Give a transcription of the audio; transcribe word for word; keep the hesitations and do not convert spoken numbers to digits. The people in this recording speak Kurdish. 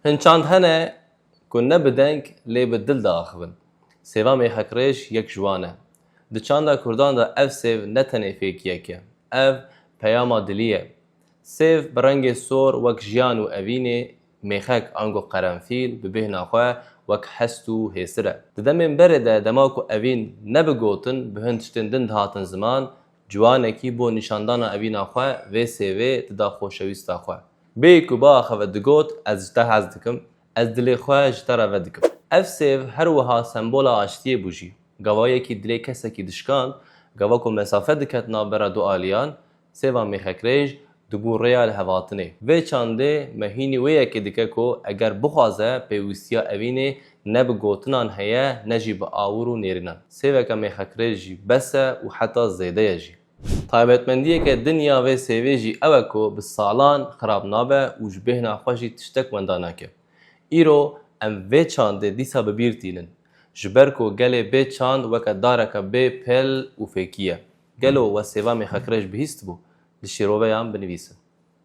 Hin çand hene ku ne bi deng lê bi dil diaxivin. Sêva mêxekrêj yek ji wan e. Di çanda Kurdan de ev sêv ne tenê fêkiyek e. Ev peyama dilî ye. Sêv bi rengê sor wek jiyan û evînê, mêxek ango qerenfîl bi bêhna xwe wek hest û hêsir e. Di demên berê de dema ku evîn ne bi gotin bi hin tiştên din dihatin ziman, ciwanekî bo nîşandana evîna xwe vê sêvê dida xoşewîsta xwe. Bêyî ku biaxive digot, ez ji te hez dikim, ez dilê xwe ji te re vedikim. Ev sêv her wiha sembola aştiyê bû jî. Gava yekî dilê kesekî dişkand, gava ku mesafe diket navbera du aliyan, sêva mêxekrêj dibû rêya lihevhatinê. Vê çandê me hînî wê yekê dike ku eger bixwaze pêwîstiya evînê ne bi gotinan heye ne jî bi awir û nêrînan. Sêveke mêxekrêj jî bes e û heta zêde ye jî. Taybetmendiyeke din ya vê sêvê jî ew e ku bi salan xirab nabe û ji bêhna xwe jî tiştek wenda nake. Îro em vê çandê dîsa bi bîr tînin. Ji ber ku gelê bê çand weke dareke bê pel û fêkî ye. Gelo we sêva mêxekrêj bihîstibû? Li şîroveyan binivîsin.